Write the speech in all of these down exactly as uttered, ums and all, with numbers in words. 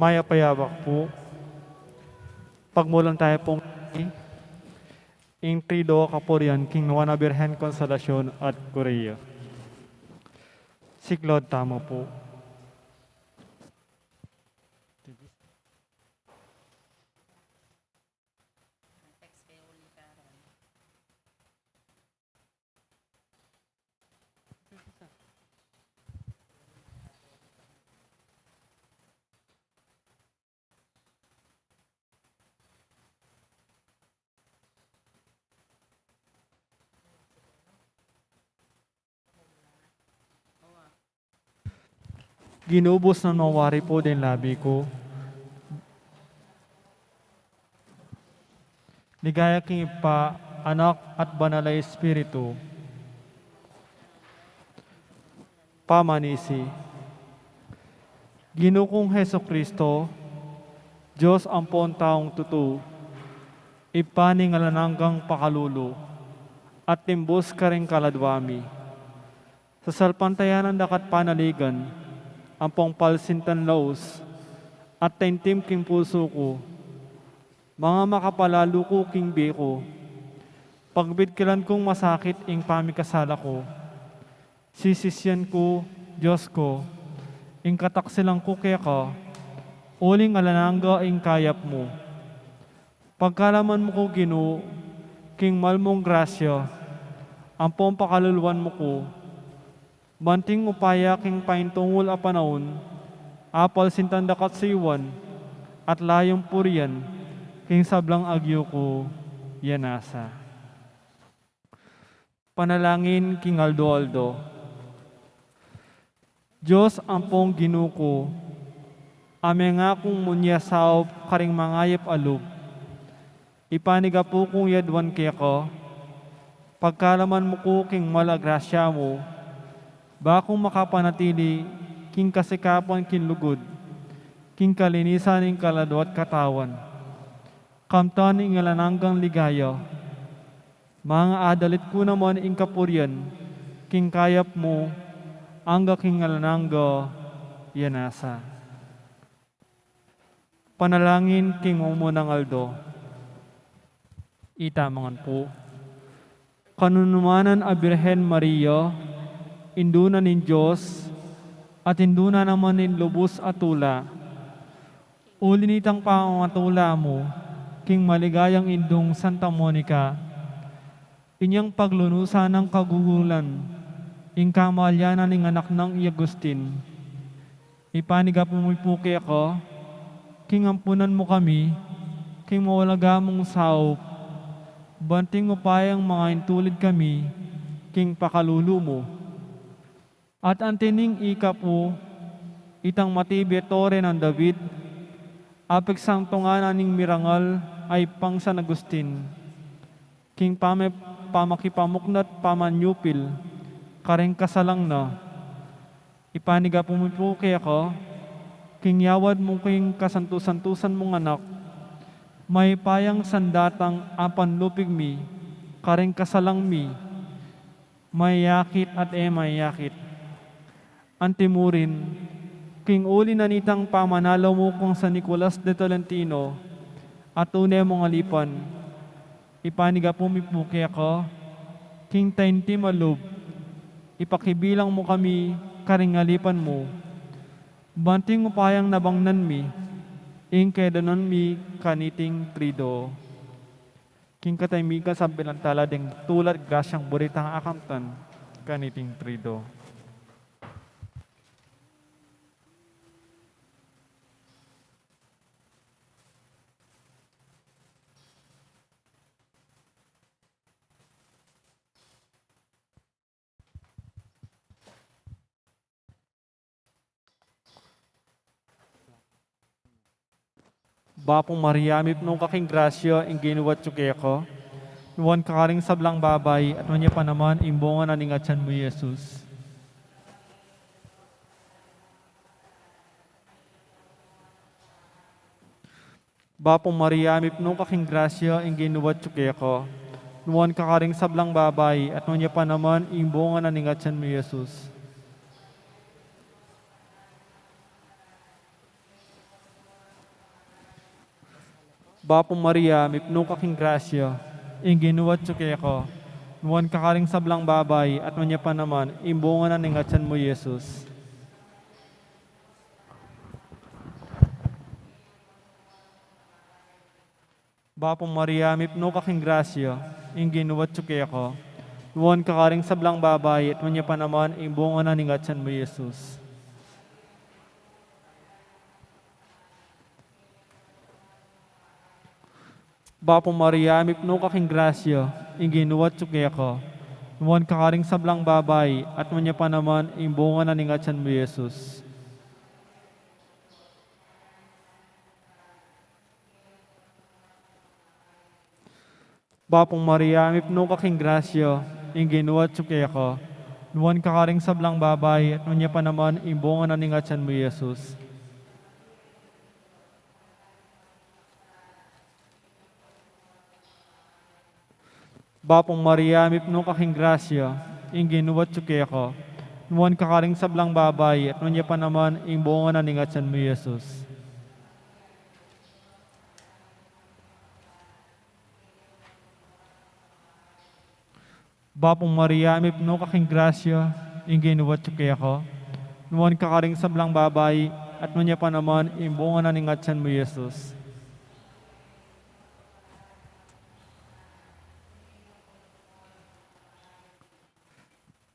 Mayap a yabak pu. Pagmulan taya pung ing Triduo Kapurian king Nuan a Birhen Konsolasyon at Kuria. Siklaud tamu pu. Ginu, bus na no wari pu deng labi ku. Ligaya king Ibpa, Anak, at Banal a Espiritu. Pamanisi. Ginu kung Jesucristo, Dios ampon taung tutu, Ibpa ning alang anggang pakalulu, at timbus karing kaladua mi. Sasalpantayanan da ka at panaligan, ampong palsintan laus, at taintim king pusu ku, manga makapalalu ku king bie ku, pagbidkilan kung masakit ing pamikasala ku. Sisisian ku, Dios ku, ing kataksilan ku keka, uling alang angga ing kayap mu. Pagkalaman mu ku, Ginu, king mal mung grasya, ampong pakaluluan mu ku, banting upaya king paintungul a panaun, apalsintan da ka at suyuan, at layung purian, king sablang agyu ku ya nasa. Panalangin king aldo-aldo. Dios ampong Ginu ku, a mengaku mung saup karing mangayap a lub, ipanigapu kung yaduan keka, pagkalaman mu ku king mal a grasya mu, ba kung makapanatili king kasikapan king lugud, king kalinisan ning kaladua't katawan. Kamtan ing alang anggang ligaya. Manga adalit ku naman ing kapurian, king kayap mu, angga king alang angga ya nasa. Panalangin king mumunang aldo. Ita mangan pu. Kanunumanan a Birhen Maria, Indu na ning Dios, at Indu na naman ning lubus a tula. Uli nitang pamamatula mu king maligayang indung Santa Monica, inyang paglunusan nang kagugulan ing kamalian ning anak nang i Agustin. Ipanigapu mi pu keka, king ampunan mu kami king mawalaga mung saup, banting upayang mangaintulid kami king pakalulu mu. At anti ning ika pu, itang matibe tore nang David, apeksang tunganan ning mirangal a Ibpang San Agustin, king pame-, pamakipamuknat pamanyupil karing kasalang na. Ipanigapu mi pu keka, king yawad mu king kasantu-santusan mung anak, mayupayang sandatang apanlupig mi karing kasalang mi, mayayakit at e mayayakit. Anti mu rin, king uli na nitang pamanalo mu kang San Nicolas de Tolentino, a tune mung alipan, ipanigapu mi pu keka, king taintim a lub, ipakibilang mu kami karing alipan mu, banting upayang nabangnan mi ing kedanan mi kaniting Triduo. King katamigan, sambilan tala deng tula't grasyang buritang akamtan kaniting Triduo. Bapu Maria, mipnu ka king grasya, ing Ginu atyu keka. Nuan ka karing sablang babai, at nuan ya pa naman ing bunga na ning atian mu, Jesus. Bapu Maria, mipnu ka king grasya, ing Ginu atyu keka. Nuan ka karing sablang babai, at nuan ya pa naman ing bunga na ning atian mu, Jesus. Bapu Maria, mipnu ka king grasya, ing Ginu atyu keka. Nuan ka karing sablang babai, at nuan ya pa naman ing bunga na ning atyan mu, Jesus. Bapu Maria, mipnu ka king grasya, ing Ginu atyu keka. Nuan ka karing sablang babai, at nuan ya pa naman ing bunga na ning atyan mu, Jesus. Bapu Maria, mipnu ka king grasya, ing Ginu atyu keka. Nuan ka karing sablang babai, at nuan ya pa naman ing bunga na ning atyan mu, Jesus. Bapu Maria, mipnu ka king grasya, ing Ginu atyu keka. Nuan ka karing sablang babai, at nuan ya pa naman ing bunga na ning atyan mu, Jesus. Bapu Maria, mipnu ka king grasya, ing Ginu atyu keka. Nuan ka karing sablang babai, at nuan ya pa naman ing bunga na ning atyan mu, Jesus. Bapu Maria, mipnu ka king grasya, ing Ginu atyu keka. Nuan ka karing sablang babai, at nuan ya pa naman ing bunga na ning atyan mu, Jesus.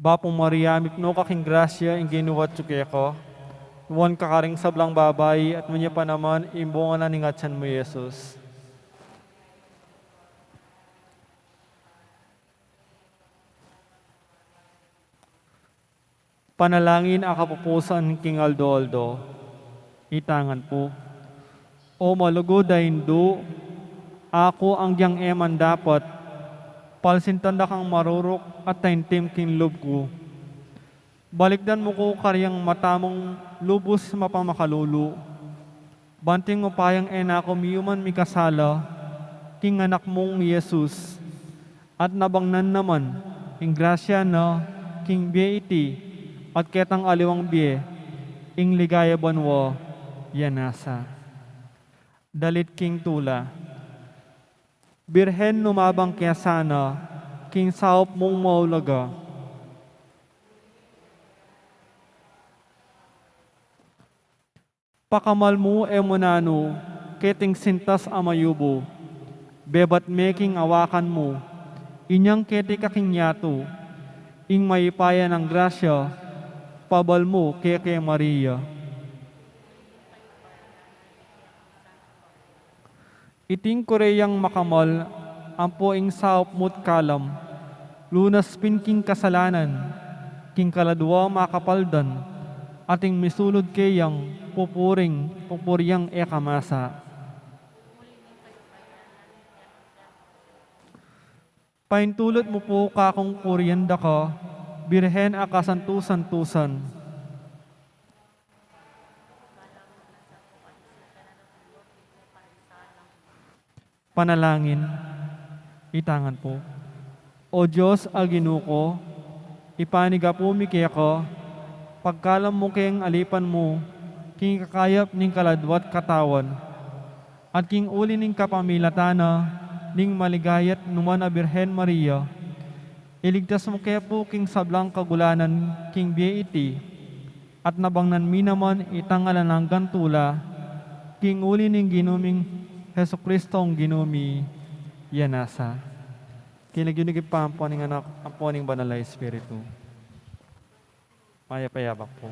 Bapu Maria, mipnu ka king grasya, ing Ginu atyu keka. Nuan ka karing sablang babai, at nuan ya pa naman ing bunga na ning atyan mu, Jesus. Panalangin a kapupusan king aldo-aldo. Itangan pu. O malugud a Indu, aku anggiyang e man dapat, palsintan da kang maruruk at taintim king lub ku. Balikdan mu ku karyang mata mung lubus mapamakalulu. Banting mu pa yang e na ku miyuman mikasala king anak mung Jesus, at nabangnan naman ing grasya na king bie iti at ketang aliwang bie, ing ligaya banua ya nasa. Dalit king tula. Birhen, lumabang ke sana king saup mung maulaga. Pakamal mu e mu nanu keting sintas a mayubu. Bebat me king awakan mu, inyang keti ka king yatu, ing mayupaya nang grasya, pabal mu keke Maria. Iting kureyang makamal ampo ing saup mu't kalam, lunas pin king kasalanan, king kaladua makapaldan, at ing misulud keyang pupuring pupuriang e kamasa. Paintulut mu pu kakung purian da ka, Birhen a kasantu-santusan. Panalangin. Itangan pu. O Dios a Ginu ku, ipanigapu mi keka, pagkalam mu keng alipan mu king kakayap ning kaladua't katawan, at king uli ning kapamilatan na ning maligaya't nuan a Birhen Maria, iligtas mu ke pu king sablang kagulanan king bie iti, at nabangnan mi naman itang alang anggang tula, king uli ning Ginu ming Jesucristong Ginu mi, ya nasa. King lagyu ning Ibpa, ampo ning Anak, ampo ning Banal a Espiritu. Mayap a yabak pu.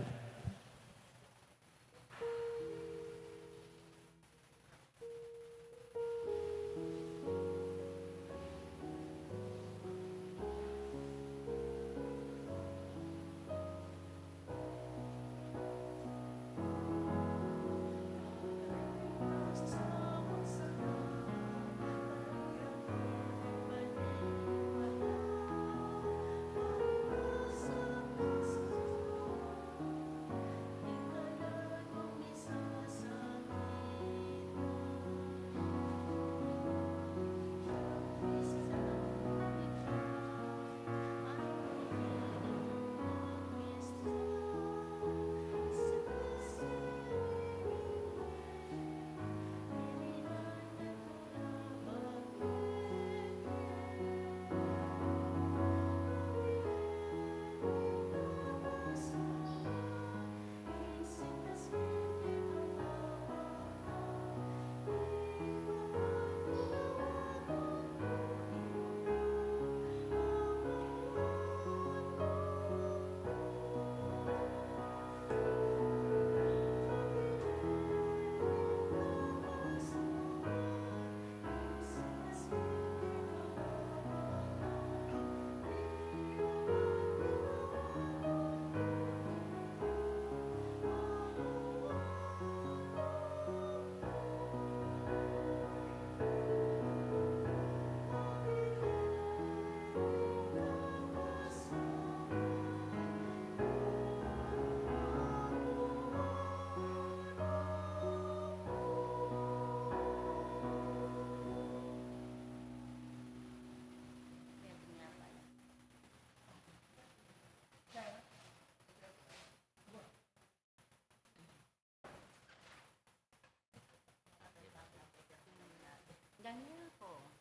Ganyan po.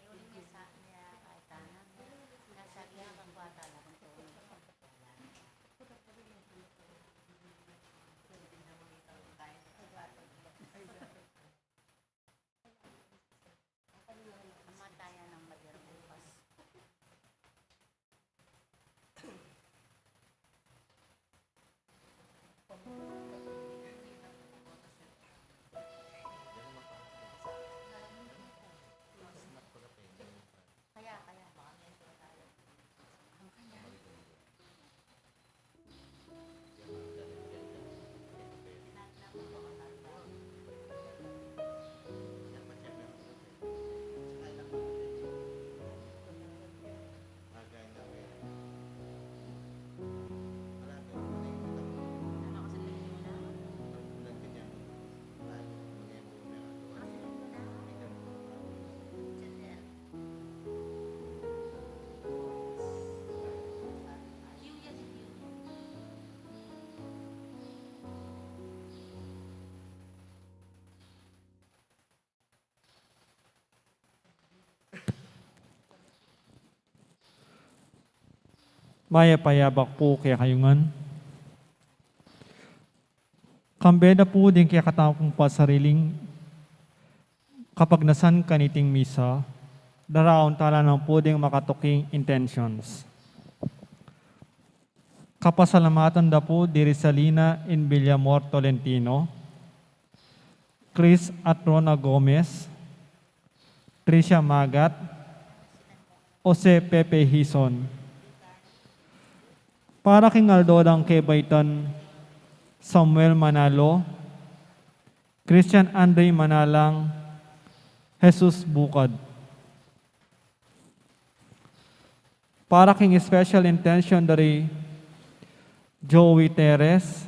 Yun yung sa niya, kahit ano, nasa iya, kakuha talaga ng tulong. Kamatayan ng Mother bukas. Kaya, kaya. Mayap a yabak pu kekayu ngan. Kambe da pu ding kekatamung pasariling kapagnasan kaniting misa, daraun tala naman pu ding makatuking intentions. Kapasalamatan da pu di Rizalina in Villamor Tolentino, Chris at Rona Gomez, Tricia Magat, Jose Pepe Hizon. Para king aldo dang kebaitan, Samuel Manalo, Christian Andre Manalang, Jesus Bukad. Para king special intention dari Joey Teres,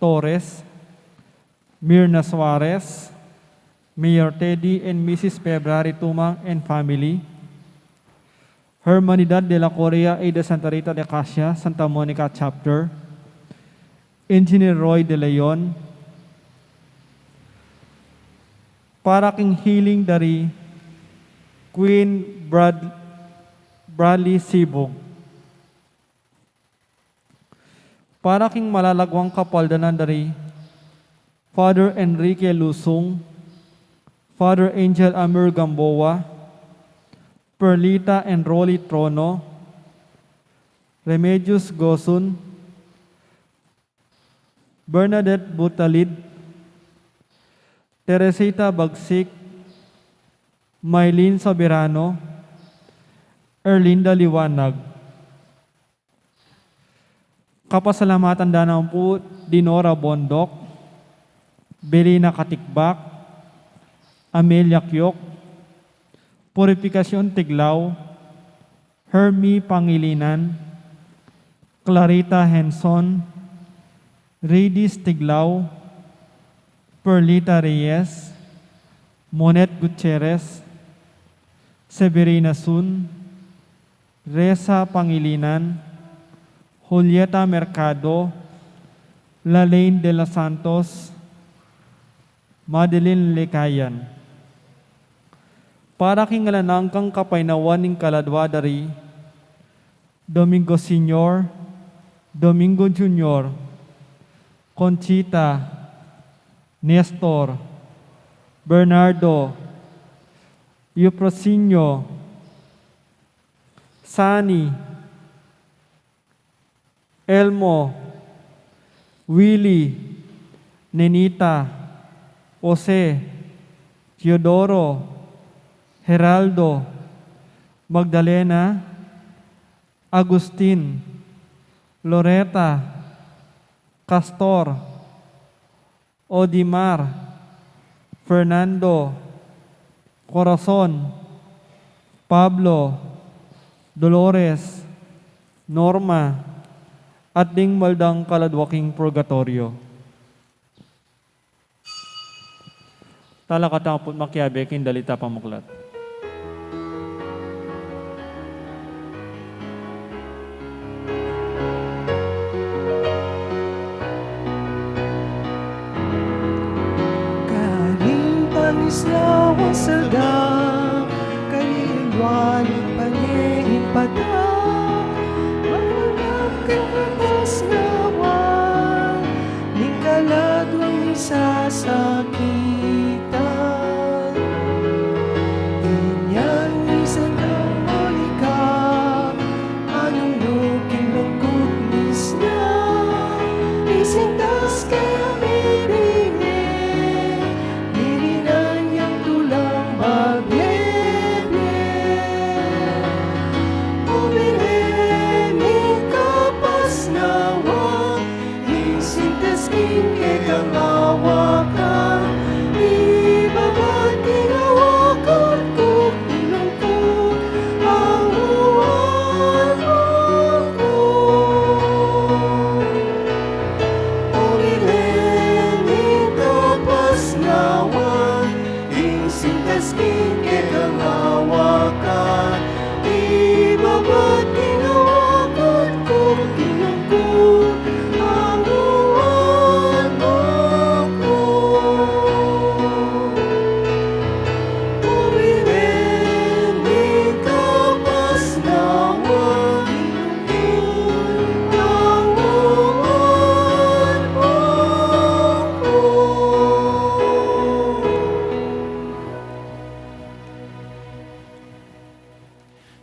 Torres, Mirna Suarez, Mayor Teddy and Missus February Tumang and family, Hermanidad de la Correa y de Santa Rita de Casia, Santa Monica Chapter, Engineer Roy De Leon, para king healing dari Queen Brad-, Bradley Sibog. Para king malalagwang kapaldanan dari Father Enrique Lusung, Father Angel Amir Gamboa, Perlita and Rolly Trono, Remedios Gosun, Bernadette Butalid, Teresita Bagsik, Mylene Soberano, Erlinda Liwanag. Kapasalamatan da naman pu di Nora Bondoc, Belina Katikbak, Amelia Kiok, Purificacion Tiglao, Hermie Pangilinan, Clarita Henson, Ridis Tiglao, Perlita Reyes, Monet Gutierrez, Severina Sun, Reza Pangilinan, Julieta Mercado, Lalaine de los Santos, Madeline Lekayan. Para king alang anggang kapaynawan ning kaladwa dari Domingo Senior, Domingo Junior, Conchita, Nestor, Bernardo, Eufrasinio, Sani, Elmo, Willy, Nenita, Jose, Teodoro, Geraldo, Magdalena, Agustin, Loreta, Castor, Odimar, Fernando, Corazon, Pablo, Dolores, Norma, at ding mal dang kaladwa king purgatoryo. Talakad tamu pu't makiabe king dalit a pamuklat. Pasnawan saldak, kaliluan ning pane ing patag, mananap king kapasnawan ning kaladwang misasakitan. Inyang isang kamulikan, anung nuking lungkut misna, isintas kaya mibie, mirinan yang tulang mabiebie. O Birhen ning kapasnawan, isintas king kekang awakan, ibabat king awakan ku ing lungkut, anguan mu ku. O Birhen ning kapasnawan, isintas king kekang awakan, ibabat king awakan ku ing lungkut, anguan mu ku. O Birhen ning kapasnawan, anguan mu ku.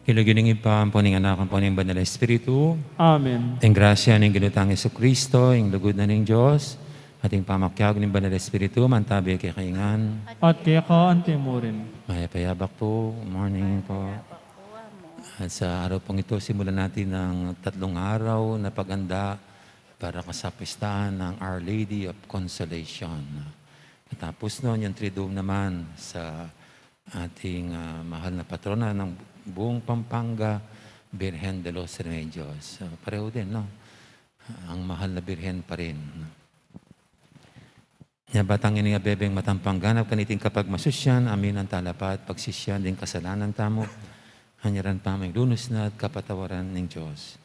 King lagyu ning Ibpa, ampo ning Anak, ampo ning Banal a Espiritu. Amen. Ing grasya ning Ginu tang Jesucristo, ing lugud na ning Dios, at ing pamakiabe ning Banal a Espiritu, mantabi kekayu ngan. At keka antimurin. Mayap a yabak pu, morning po. At sa araw pong ito, simulan natin ang tatlong araw na paghanda para sa kapistahan ng Our Lady of Consolation. Matapos nun, yung Triduum naman sa ating, ah, mahal na patrona ng buong Pampanga, Birhen de los Remedios. Ah, pareho din, no? Ang mahal na Birhen pa rin. Nya, batang ini, abebeng matang pangganap kaniting kapagmasusyan, amin ang talapa at pagsisyan ding kasalanan tamu, hanyaran pa ing lunus na at kapatawaran ning Dios.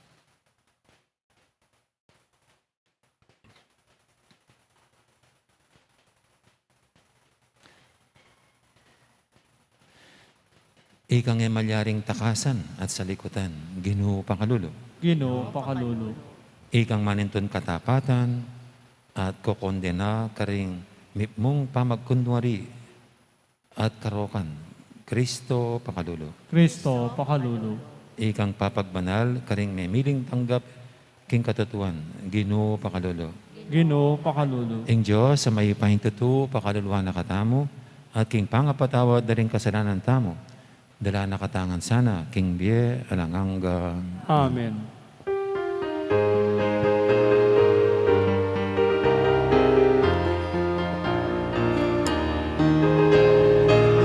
Ikang e malyaring takasan at salikutan, Ginu, pakalulu. Ginu, pakalulu. Ikang manintun katapatan at kokondena karing mipmung pamagkunwari at karokan, Kristo, pakalulu. Kristo, pakalulu. Ikang papagbanal karing memiling tanggap king katutuan, Ginu, pakalulu. Ginu, pakalulu. Ing Dios a mayupayang tutu, pakaluluan na katamu, at king pangapatawad da ring kasalanan tamu, dala na katamu ngan sana king bie alang angga. Amen.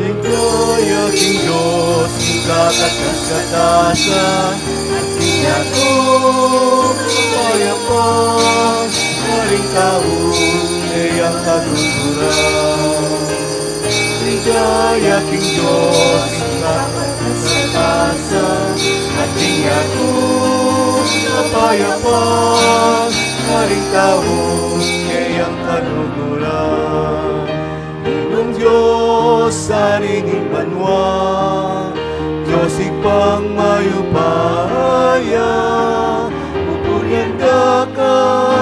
Ligaya king Dios, king kakatas-katasan, at king yatu, kapayapan, karing taung e yang kaguguran. Ligaya king Dios, king kakatas-katasan, at king yatu, kapayapan, karing taung e yang kaguguran. Ginung Dios, Ari ning banua, Dios Ibpang mayupaya, pupurian da ka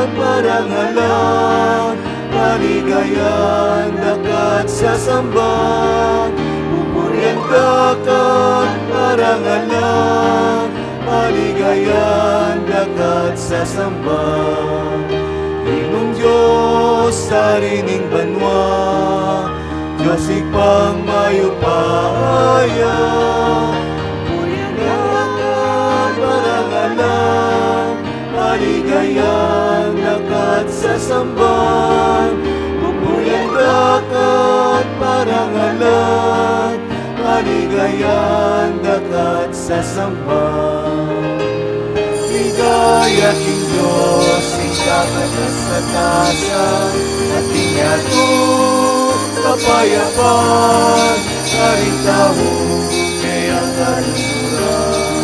at parangalan, paligayan da ka at sasamban, pupurian da ka at parangalan, paligayan da ka at sasamban. Ginung Dios, Ari ning banua, Dios Ibpang mayupaya, pupurian da ka at parangalan, paligayan da ka at sasamban, pupurian da ka at parangalan, paligayan da ka at sasamban. Ligaya king Dios, king kakatas-katasan, at king yatu, kapayapan, karing taung e yang kaguguran.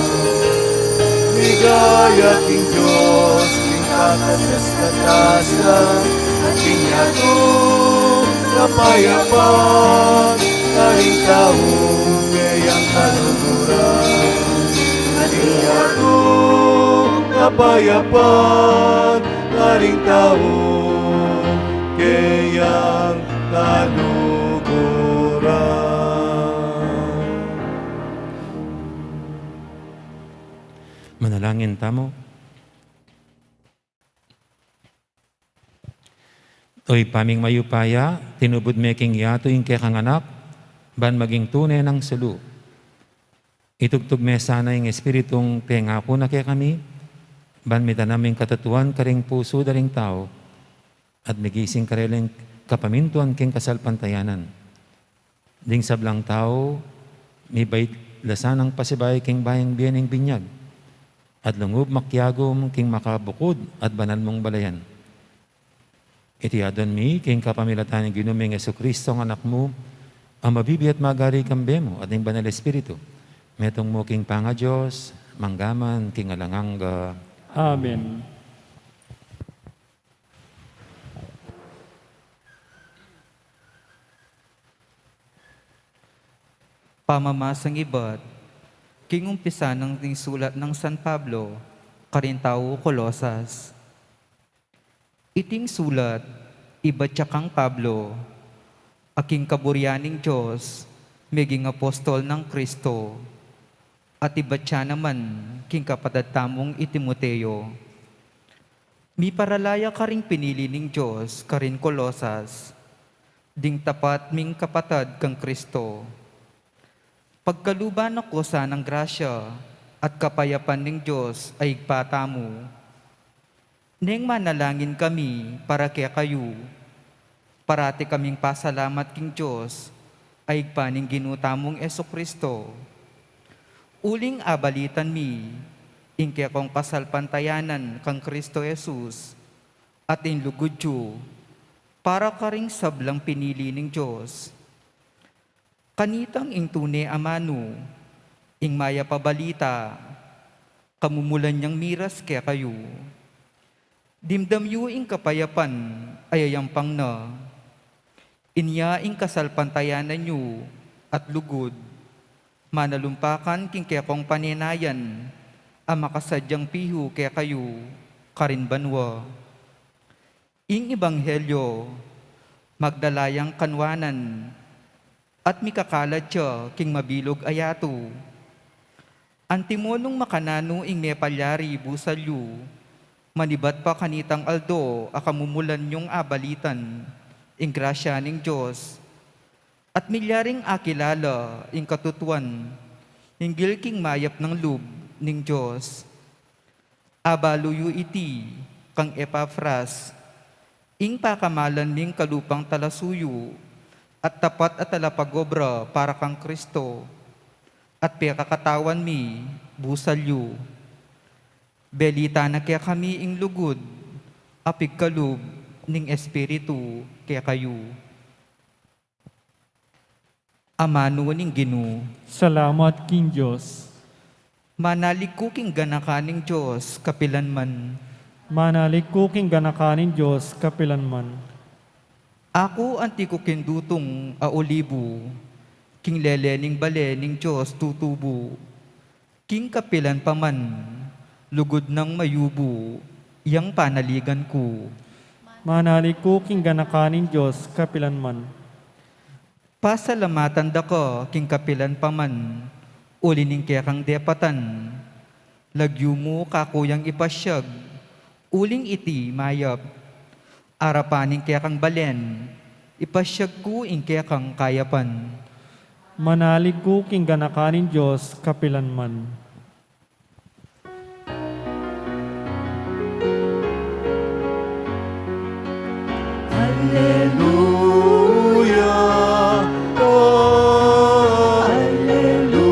Ligaya king Dios, king kakatas-katasan, at king yatu, Kapayapan karing tau keyang kaluguran. Ing yatu kapayapan karing tau keyang kaluguran. Manalangin tamu. O Ibpa ming mayupaya, tinubud me king yatu ing kekang Anak, ban maging tune nang sulu. Itugtug me sana ing Espiritung pengaku na kekami, ban mitanam ing katatuan karing pusu da ring tau, at migising karela ing kapamintuan king kasalpantayanan. Ding sablang tau, mibait la sanang pasibayu king bayung bie ning binyag, at lungub makiagum king makabukud at banal mung balayan. Iti adwan mi king kapamilatan ning Ginu ming Jesucristo, a Anak mu, a mabibie at magari kambe mu at ning Banal Espiritu, metung mu king pangaDios, mangga man king alang angga. Amen. Pamamasang ibat king umpisa ning sulat nang San Pablo karing tau Colosas. Iting sulat ibat ya kang Pablo, a king kaburian ning Dios meging apostol nang Cristo, at ibat ya naman king kapatad tamung i Timoteo. Miparala ya karing pinili ning Dios karing Colosas, ding tapat ming kapatad kang Cristo. Pagkaluban na ku sanang grasya at kapayapan ning Dios a Ibpa tamu, neng manalangin kami para kekayu, parati kaming pasalamat king Dios a Ibpa ning Ginu tamung Jesucristo, uling abalitan mi ing kekong kasalpantayanan kang Cristo Jesus, at ing lugud yu para karing sablang pinili ning Dios. Kanitang ing tune amanu, ing mayap a balita, kamumulan yang miras kekayu. Dimdam yu ing kapayapan a yayampang na. Inya ing kasalpantayanan yu at lugud, manalumpakan king kekong panenayan a makasadyang pihu kekayu karin banua. Ing ebanghelyo, magdala yang kanwanan, at mikakalat ya king mabilug a yatu. Antimo nung makananu ing mepalyari busal yu, manibat pa kanitang aldo a kamumulan yung abalitan ing grasya ning Dios, at milyaring akilala ing katutuan hinggil king mayap nang lub ning Dios. Abalu yu iti kang Epafras, ing pakamalan ming kalupang talasuyu at tapat a talapagobra para kang Cristo, at pekakatawan mi busal yu. Belita na kekami ing lugud a pigkalub ning Espiritu kekayu. Amanu ning Ginu. Salamat king Dios. Manalig ku king ganakan ning Dios kapilan man. Manalig ku king ganakan ning Dios kapilan man. Aku anti ku king dutung a olibu, king lele ning bale ning Dios tutubu. King kapilan pa man, lugud nang mayubu yang panaligan ku. Manalig ku king ganakan ning Dios kapilan man. Pasalamatan da ka king kapilan pa man, uli ning kekang depatan. Lagyu mu kaku yang ipasyag, uling iti mayap. Arapan ning kekang balen, ipasyag ku ing kekang kayapan. Manalig ku king ganakan ning Dios kapilan man. Aleluya, oh, aleluya,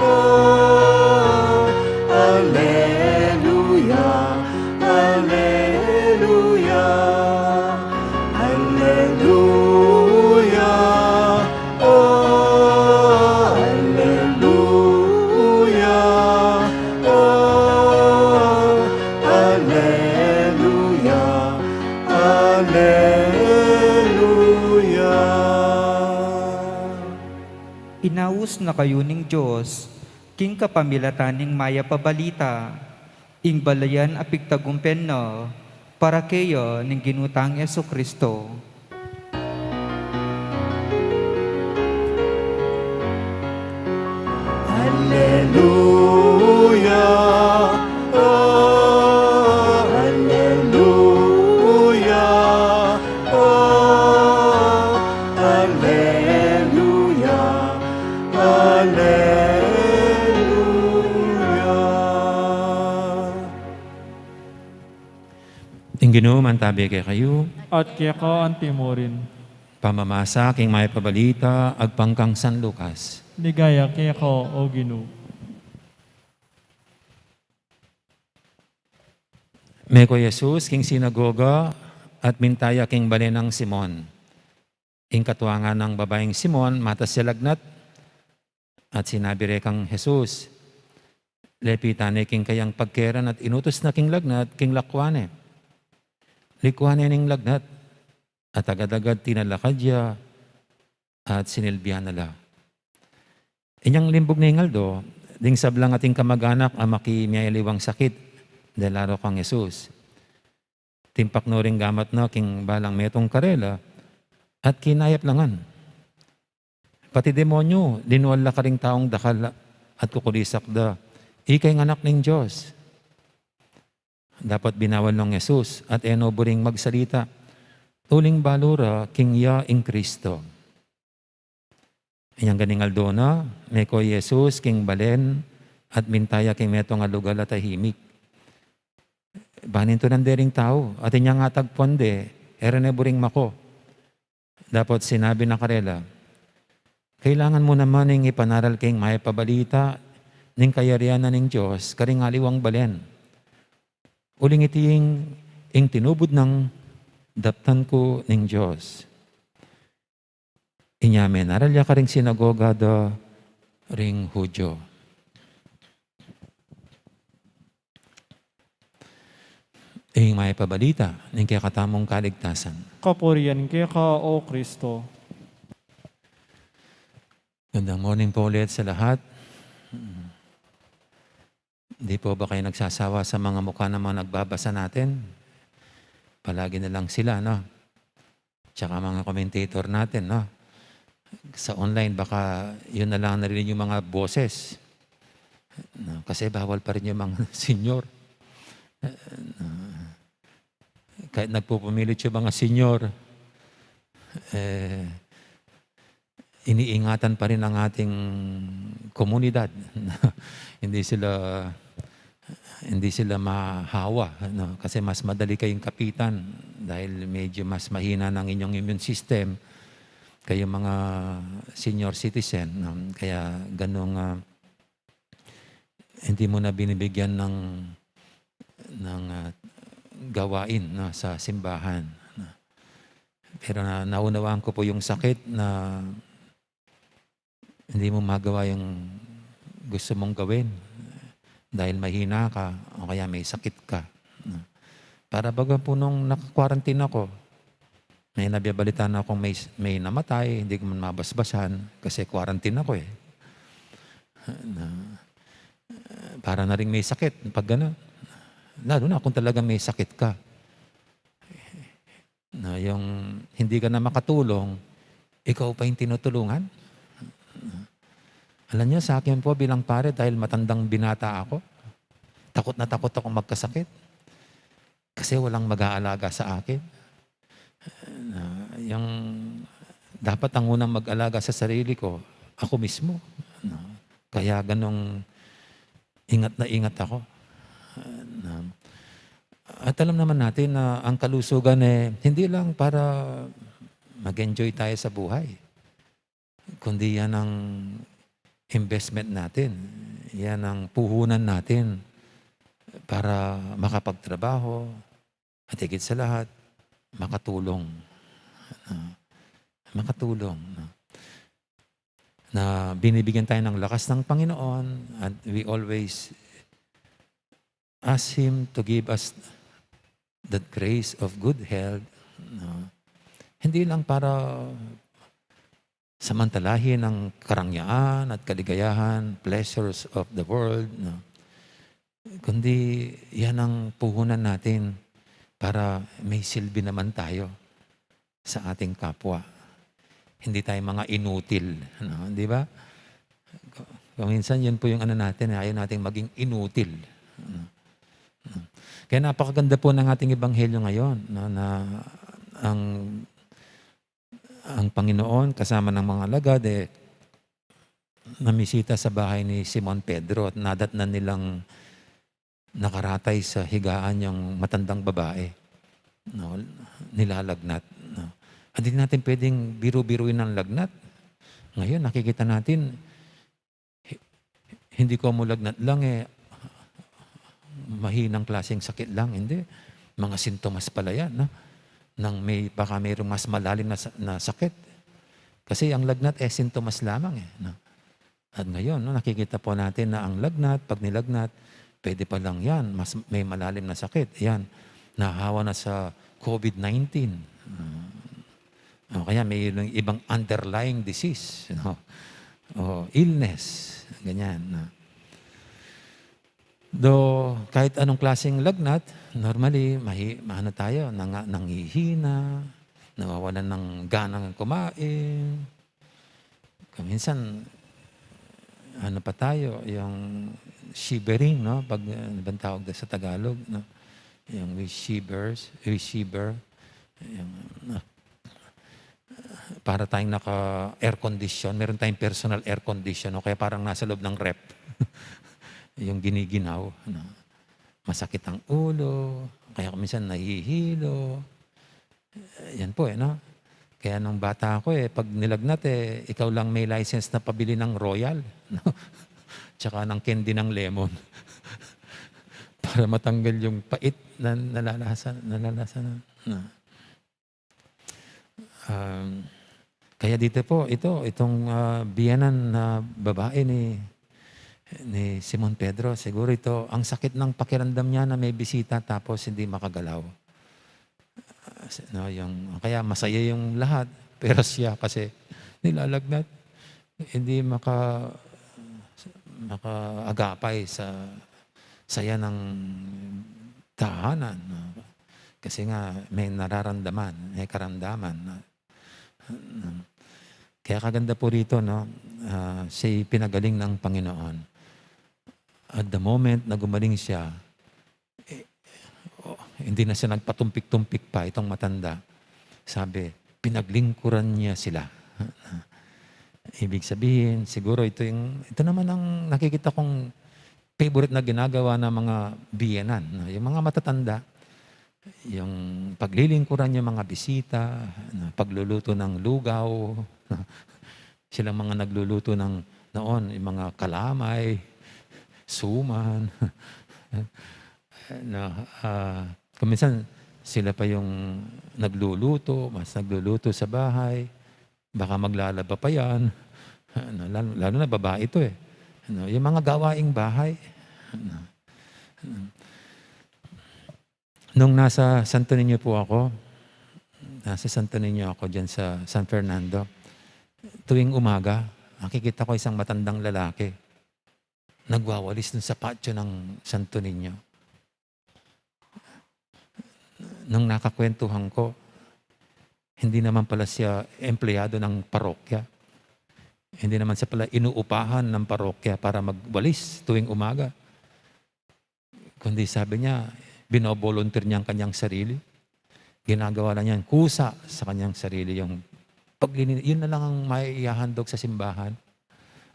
oh, aleluya, aleluya, aleluya, oh, aleluya, oh, aleluya, aleluya. Inaus na kayu ning Dios king kapamilatan ning Mayap a Balita, ing balayan a pigtagumpen na para keya ning Ginu tang Jesucristo. Aleluya, oh, aleluya, oh, aleluya, aleluya. Ing Ginu mantabi kekayu. At keka antimurin. Pamamasa king Mayap a Balita agpang kang San Lucas. Ligaya keka, O Ginu. Meko i Jesus king sinagoga at minta ya king balen nang Simon. Ing katuangan nang babaing Simon, matas ya lagnat, at sinabi re kang Jesus, lepitan ne king kayang pagkeran at inutus na king lagnat king lakwan ne. Likwan ne ning lagnat, at agad-agad tinalakad ya at sinilbian na la. Inyang limbug ning aldo, ding sablang ating kamaganak a maki miyaliwang sakit, delaro kang Jesus. Timpak no ring gamat na king balang metung karela, at kinayap la ngan. Pati demonyu, linual la karing taung dakal at kukulisak da, ika ing Anak ning Dios. Dapot binawal nong Jesus at e no buring magsalita, uling balu ra king ya ing Kristo. Inyang ganing aldo na, meko i Jesus king balen at minta ya king metung a lugal a tahimik. Banintunan de ring tau, at inyang atagpuan de, e ra ne buring mako. Dapot sinabi na karela, kailangan mu naman ing ipanaral keng Mayap a Balita ning kayarian na ning Dios karing aliwang balen. Uling iti ing, ing tinubud nang daptan ku ning Dios. Inya menaral ya karing sinagoga da ring Judio. Ing Mayap a Balita ning kekatamung kaligtasan. Kapurian keka, O Kristo. Gandang morning po ulit sa lahat. Di po ba kayo nagsasawa sa mga mukha ng mga nagbabasa natin? Palagi na lang sila, no? Tsaka mga commentator natin, no? Sa online, baka yun na lang narinig yung mga boses. No? Kasi bawal pa rin yung mga senior. No? Kahit nagpupumilit yung mga senior, eh, iniingatan pa rin ang ating komunidad. Hindi sila, hindi sila mahawa, no? Kasi mas madali kayong kapitan dahil medyo mas mahina ng inyong immune system, kayong mga senior citizen, no? Kaya ganong, ah, hindi mo na binibigyan ng, ng, ah, gawain, no, sa simbahan, no. Pero na, naunawaan ko po yung sakit na hindi mo magawa yung gusto mong gawin dahil mahina ka o kaya may sakit ka, no. Para baga po nung naka-quarantine ako, may nababalitaan akong may, may namatay, hindi ko man mabasbasan kasi quarantine ako eh. Na, para na ring may sakit, pag gano'n. Lalo na kung talagang may sakit ka. Na yung hindi ka na makatulong, ikaw pa yung tinutulungan. Alam niyo, sa akin po bilang pare, dahil matandang binata ako, takot na takot ako magkasakit. Kasi walang mag-aalaga sa akin. Na, yung dapat ang unang mag-alaga sa sarili ko, ako mismo. No? Kaya ganong ingat na ingat ako. Na, at alam naman natin na ang kalusugan eh, hindi lang para mag-enjoy tayo sa buhay, kundi yan ang investment natin. Yan ang puhunan natin para makapagtrabaho at higit sa lahat, makatulong. Ah, makatulong, no? Na binibigyan tayo ng lakas ng Panginoon and we always ask Him to give us that grace of good health, no? Hindi lang para samantalahin ang karangyaan at kaligayahan, pleasures of the world, no? Kundi yan ang puhunan natin para may silbi naman tayo sa ating kapwa. Hindi tayo mga inutil, no? Di ba? Kung minsan, yun po yung ano natin, eh, ayaw nating maging inutil. Kaya napakaganda po ng ating ebanghelyo ngayon, no, na ang, ang Panginoon kasama ng mga alagad, eh, namisita sa bahay ni Simon Pedro at nadatnan nilang nakaratay sa higaan yung matandang babae, no, nilalagnat, no. Hindi natin pwedeng biru-biruin ang lagnat. Ngayon, nakikita natin, hi-, hindi ko mo lagnat lang, eh, mahinang klaseng sakit lang, hindi. Mga sintomas pala yan, no? Nang may, baka mayroong mas malalim na sa-, na sakit. Kasi ang lagnat, eh, sintomas lamang, eh, no? At ngayon, no, nakikita po natin na ang lagnat, pag nilagnat, pwede pa lang yan, mas may malalim na sakit. Yan, nahawa na sa covid nineteen. Ah, o kaya may ibang underlying disease, no? O illness, ganyan, no? Though, kahit anong klaseng lagnat, normally, mahi-, maano tayo, nang-, nanghihina, nawawalan ng ganang kumain. Kung minsan, ano pa tayo, yung shivering, no? Pag, ano bang tawag doon sa Tagalog, no? Yung we shivers, we shiver, yung, no? Para tayong naka-air condition, meron tayong personal air condition, o kaya parang nasa loob ng ref. Yung giniginaw, no? Masakit ang ulo, kaya minsan nahihilo. Yan po, eh, no? Kaya nung bata ako, eh, pag nilagnat, eh, ikaw lang may license na pabili ng Royal, no? Tsaka ng candy ng lemon. Para matanggal yung pait na nalalasa, nalalasa na, no? Um, kaya dito po, ito, itong, ah, biyenan na babae ni, ni Simon Pedro, siguro ito, ang sakit ng pakiramdam niya na may bisita tapos hindi makagalaw. Ah, si-, no, yung, kaya masaya yung lahat, pero siya kasi nilalagnat, hindi maka-, makaagapay sa saya ng tahanan, no? Kasi nga may nararamdaman, may karamdaman, no? Kaya kaganda po rito, no? Ah, siya'y pinagaling ng Panginoon. At the moment na gumaling siya, eh, oh, hindi na siya nagpatumpik-tumpik pa, itong matanda. Sabi, pinaglingkuran niya sila. Ibig sabihin, siguro ito yung, ito naman ang nakikita kong favorite na ginagawa ng mga biyenan, no? Yung mga matatanda, yung paglilingkuran yung mga bisita, no? Pagluluto ng lugaw, no? Silang mga nagluluto ng noon, yung mga kalamay, suman, no? Ah, kung minsan, sila pa yung nagluluto, mas nagluluto sa bahay, baka maglalaba pa yan. Ano, lalo, lalo na babae to, eh. Ano, yung mga gawaing bahay. Ano, ano. Nung nasa Santo Niño po ako, nasa Santo Niño ako dyan sa San Fernando, tuwing umaga, nakikita ko isang matandang lalaki. Nagwawalis dun sa patio ng Santo Niño. Nung nakakwentuhan ko, hindi naman pala siya empleyado ng parokya. Hindi naman siya pala inuupahan ng parokya para magwalis tuwing umaga. Kundi sabi niya, binobolunteer niya ang kanyang sarili. Ginagawa na niyang kusa sa kanyang sarili yung paglini-, yun na lang ang maihahandog sa simbahan,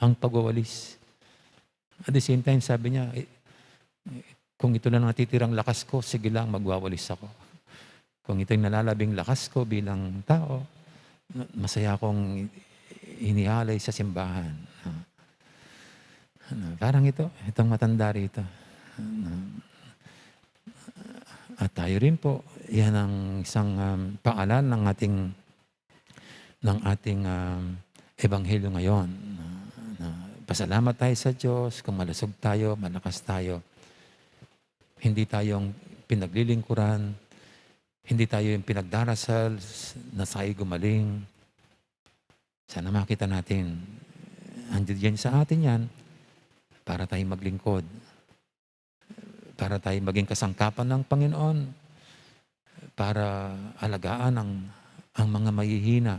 ang pagwawalis. At the same time, sabi niya, "Eh, kung ito lang natitirang lakas ko, sige lang, magwawalis ako. Kung ito yung nalalabing lakas ko bilang tao, masaya akong inialay sa simbahan." Ano, parang ito, itong matanda rito. Ano, at tayo rin po, yan ang isang, um, paalala ng ating ng ating, ah, ebanghelyo ngayon, na, na pasalamat tayo sa Diyos kung malusog tayo, malakas tayo. Hindi tayo yung pinaglilingkuran, hindi tayo yung pinagdarasal s-, na siya'y gumaling. Sana makita natin, andiyan sa atin yan para tayong maglingkod, para tayo maging kasangkapan ng Panginoon, para alagaan ang, ang mga mahihina.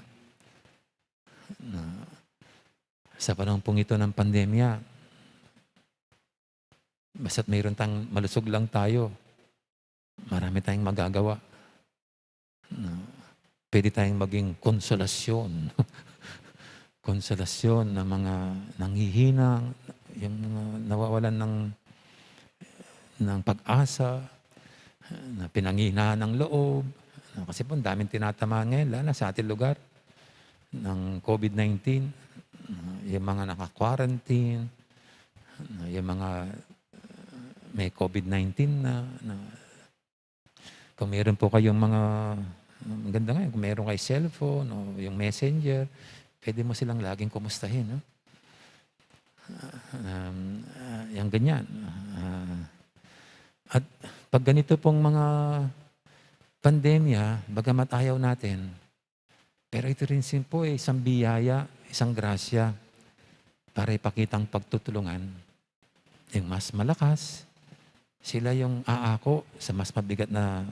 Na, sa panahon pong ito ng pandemya, basta't mayroon tayong malusog lang tayo, marami tayong magagawa. Na, pwede tayong maging konsolasyon. Konsolasyon ng mga nanghihina, yung mga nawawalan ng, ng pag-asa, na pinanghihinaan ng loob. Na, kasi po, ang daming tinatamaan ngayon, lalo na sa ating lugar, ng COVID nineteen. Na, yung mga naka-quarantine, na, yung mga, uh, may COVID nineteen na, na, kung meron po kayong mga, maganda nga, kung meron kayo cellphone o yung messenger, pwede mo silang laging kumustahin, no? Ah, um, ah, yung ganyan. Ah, at pag ganito pong mga pandemya, bagamat ayaw natin, pero ito rin sin po ay isang biyaya, isang grasya para ipakitang pagtutulungan. Yung mas malakas, sila yung aako sa mas mabigat na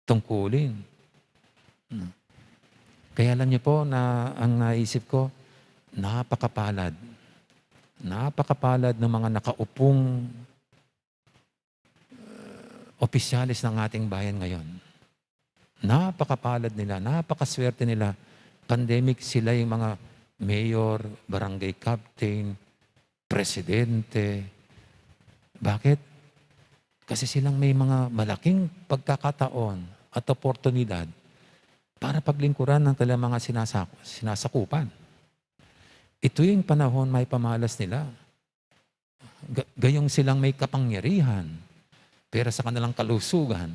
tungkulin. Hmm. Kaya alam niyo po na ang naisip ko, napakapalad. Napakapalad ng mga nakaupong, uh, opisyales ng ating bayan ngayon. Napakapalad nila, napakaswerte nila. Pandemic, sila yung mga mayor, barangay captain, presidente. Bakit? Kasi silang may mga malaking pagkakataon at oportunidad para paglingkuran ng kanilang mga sinasak-, sinasakupan. Ito yung panahon maipamalas nila. Ga-, gayong silang may kapangyarihan, pero sa kanilang kalusugan,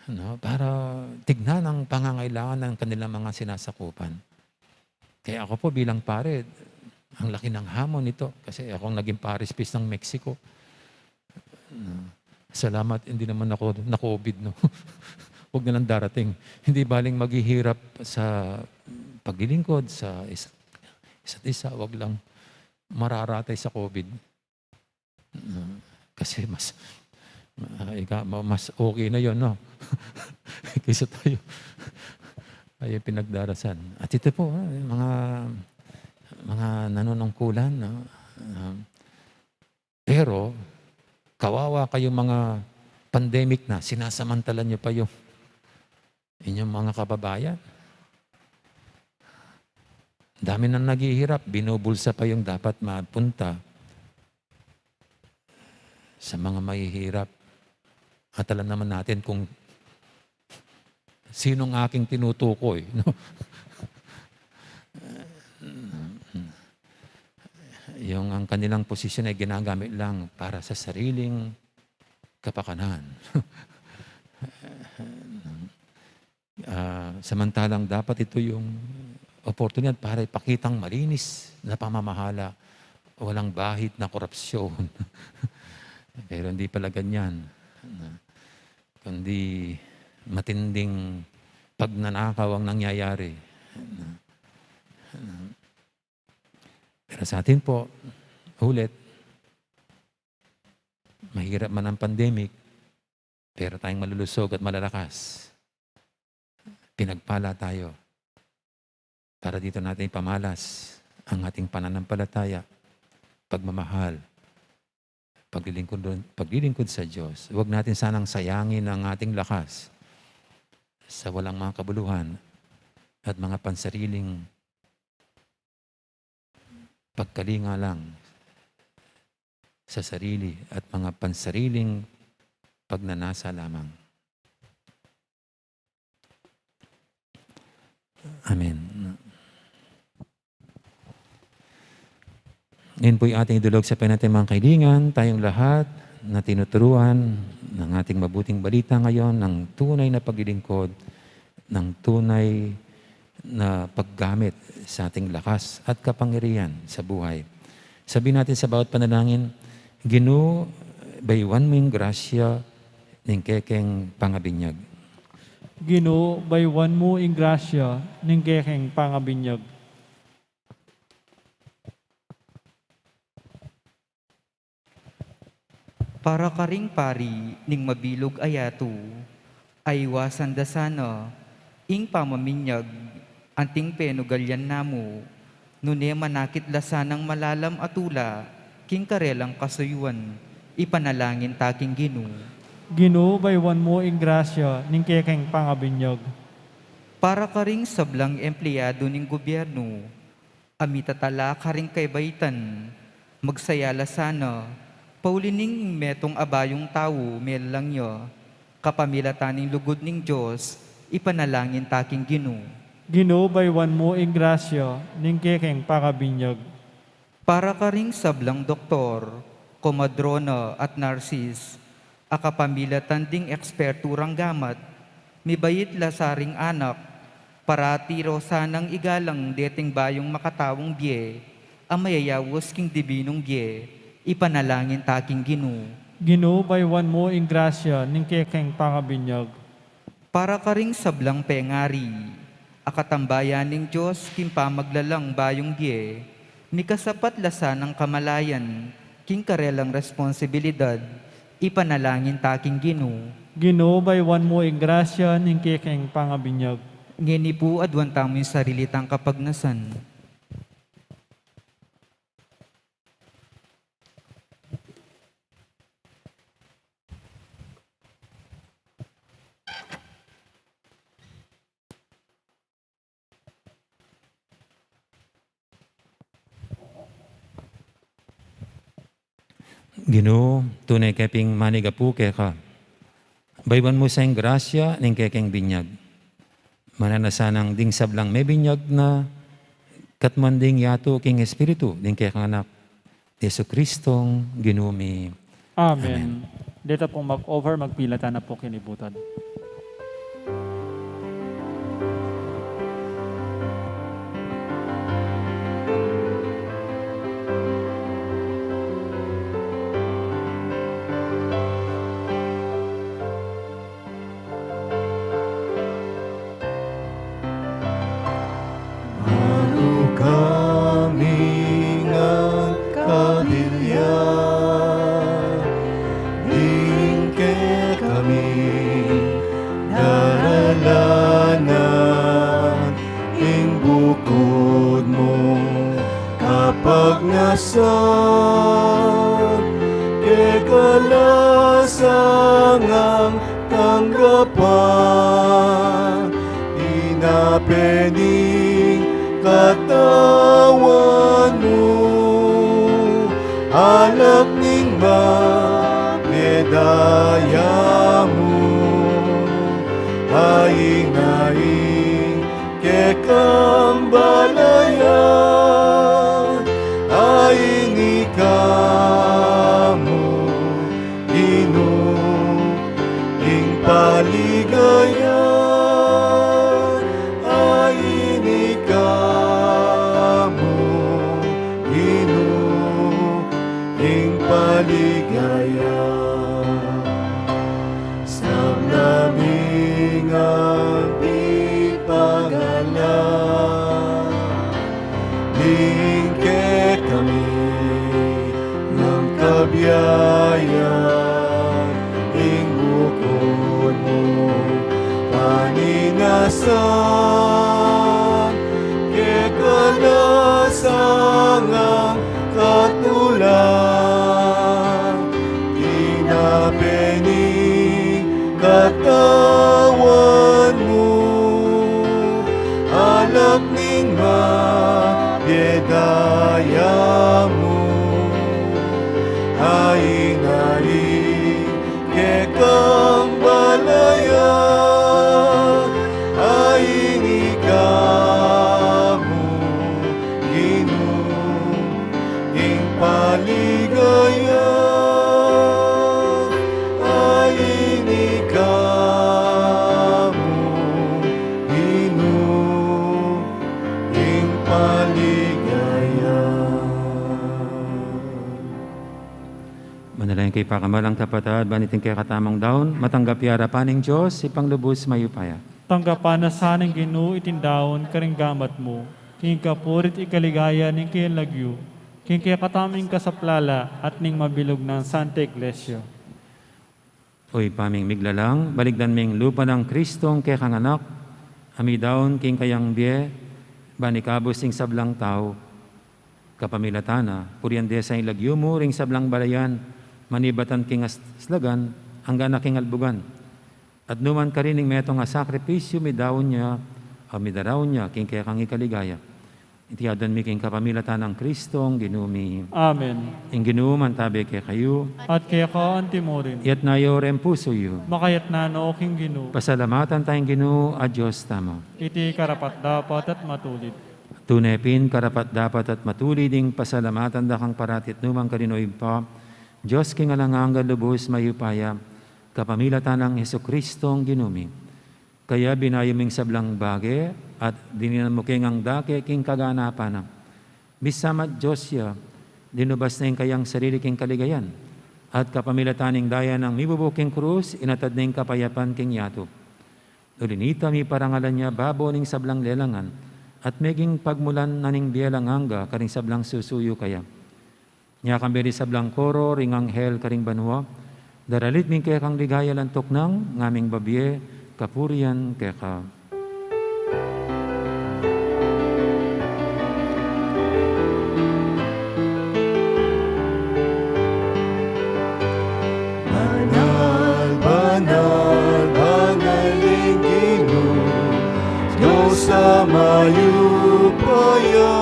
no, para tignan ang pangangailangan ng kanilang mga sinasakupan. Kaya ako po bilang pare, ang laki ng hamon nito kasi ako ang naging parish priest ng Mexico. No. Salamat, hindi naman ako na-COVID, no? Huwag na lang darating. Hindi baling maghihirap sa paglilingkod sa is-, isa't isa, wag lang mararatay sa COVID. No? Kasi mas, ah, ika, ma-, mas okay na yon, no? Kaysa tayo ay pinagdarasan. At ito po, ah, mga, mga nanunungkulan, no? Ah, pero, kawawa kayong mga pandemic na, sinasamantala niyo pa yung inyong mga kababayan. Dami nang naghihirap, binubulsa pa yung dapat mapunta sa mga mahihirap. At alam naman natin kung sinong aking tinutukoy, no? Yung ang kanilang posisyon ay ginagamit lang para sa sariling kapakanan. Ah, samantalang dapat ito yung oportunidad para ipakitang malinis na pamamahala, walang bahid na korupsyon. Pero hindi pala ganyan. Kundi matinding pagnanakaw ang nangyayari. Pero sa atin po, ulit, mahirap man ang pandemic, pero tayong malulusog at malalakas. Pinagpala tayo. Para dito natin ipamalas ang ating pananampalataya, pagmamahal, paglilingkod, paglilingkod sa Diyos. Huwag natin sanang sayangin ang ating lakas sa walang mga kabuluhan at mga pansariling pagkalinga lang sa sarili at mga pansariling pagnanasa lamang. Amen. Ngayon po'y ating idulog sa penitensya, mga kaibigan, tayong lahat na tinuturuan ng ating mabuting balita ngayon ng tunay na paglilingkod, ng tunay na paggamit sa ating lakas at kapangyarihan sa buhay. Sabihin natin sa bawat panalangin, "Ginu, bayuan mu ing grasya ning kekeng pangabinyag." Ginu, bayuan mu ing grasya ning kekeng pangabinyag. Para karing pari ning mabilug a yatu, aiwasan da sana ing pamaminyag anting penugalian na mu, nune manakit la sanang malalam a tula king karelang kasuyuan, ipanalangin ta king Ginu. Ginu, bayuan mu ing grasya ning kekeng pangabinyag. Para karing sablang empleyadu ning gubyernu, a mitatala karing kaibaitan, magsaya la sana, pauli ning metung a bayung tau, melang ya, kapamilatan ning lugud ning Dios, ipanalangin ta king Ginu. Ginu, bayuan mu ing grasya ning kekeng pangabinyag. Para karing sablang doktor, komadrona at narsis, a kapamilatan ding ekspertu rang gamat, mibait la sa ring anak, parati ro sanang igalang deting bayung makataung bie, a mayayaus king dibinung bie, ipanalangin ta king Ginu. Ginu, bayuan mu ing grasya ning kekeng pangabinyag. Para karing sablang pengari, a katambayan ning Dios king pamaglalang bayung bie, mikasapat la sanang kamalayan king karelang responsibilidad, ipanalangin ta king Ginu. Ginu, bayuan mu ing grasya ning kekeng pangabinyag. Ngeni pu, aduan tamu ing sarili tang kapagnasan. Ginu, tune ke pin mangapu keka. Bayuan mu sa ing grasya ning kekeng binyag. Mananu na sanang ding sablang mebinyag na, katmuan ding yatu king Espiritu ning kekang Anak, Jesucristong Ginu mi. Amen. Amen. Deta pung mag-offer, magpilatan na pu kinibutan. Marukaming agkabilya, ding kekami daralanan ing bukud mung kapagnasan, keka la sangang tanggapan, dinape ning katawan mu, alak ning mabie daya mu, ainain kekang balayan, aini ka mu, Ginu, ing paligaya, aini ka mu, Ginu, ing paligaya. Sabla ming agpipagala, ding kekami nang kabiayan, ing bukud mu paninasan, keka la sangang katula, dinape ning katawan mu, alak ning mabie daya mu, ainain kekang balayan, aini ka mu, Ginu, ing paligaya, aini ka mu, Ginu, ing paligaya. Manalangin kayu pakamalan kung kapatad, ban iting kekatamung daun matanggap ya arapan ning Dios, Ibpang lubus mayupaya. Tanggapan na sa ning Ginu iting daun karing gamat mu, king kapurian at kaligayan ning kayang lagyu, king kekatamung kasaplalan at ning mabilug nang Santa Iglesia. O Ibpa ming miglalang, balikdan ming lupa nang Kristong kekang Anak, a midaun king kayang bie, ban ikabus ing sablang tau. Kapamilatan na, purian de sa ing lagyu mu ring sablang balayan, manibatan king as-, aslagan, angga na king albugan. At nuan karin ing metung a sakripisyu midaun ya, a midaraun ya, king kekang ikaligaya. Iti adwan mi king kapamilatan nang Kristong Ginu mi. Amen. Ing Ginu mantabe kekayu. At keka antimurin. Iyatas yu ring pusu yu. Makayatas no king Ginu. Pasalamatan taya ing Ginu a Dios tamu. Iti karapat-dapat at matulid. Tune pin karapat-dapat at matulid ing pasalamatan da kang parati at nuan karin, O Ibpa, Dios king alang angga, lubus mayupaya, kapamilatan nang Jesucristong Ginu mi. Kaya binayu ming sablang bage at dininan mu keng angga ke king kaganapan na. Bisa man Dios ya, linubas na ing kayang sarili king kaligayan, at kapamilatan ning daya nang mibubu king krus, inatad na ing kapayapan king yatu. Uli nita, miparangalan ya babo ning sablang lelangan, at meging pagmulan na ning bie alang angga karing sablang susuyu kaya. Nya kambe ring sablang koro ring anghel karing banua, daralit mi kekang ligaya, lantuk nang ngaming babie kapurian keka. Banal, banal, banal ing Ginu, Dios a mayupaya.